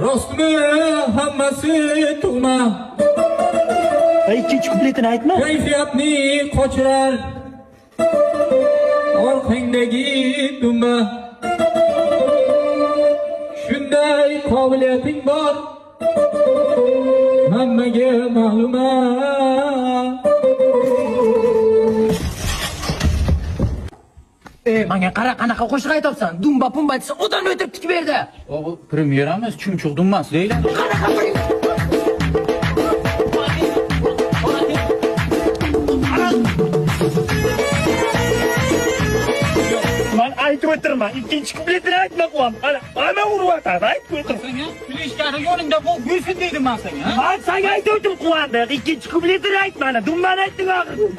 Rostmi hammasi tug'ma. Ikkinchi kupletini aytma. Kayfiyatni qochirar orqangdagi dumba. Shunday qobiliyating bor, hammaga ma'luma. Menga qara, qanaqa qo'shiq aytyapsan? Dumba pumba desa odamni o'tirib tikib berdi. Bu premyeramiz, chumchuq dumbasi deyiladi. Qanaqa Man aytib o'tirman. Ikkinchi kupletini aytma quvon. Ana, ana uryapti, aytib o'tir. Fleshkani yoningda qo'yib yursin dedim men senga. Man senga aytib o'tdim, Quvondiq. Ikkinchi kupletini aytma, ana dumbani aytding oxirida.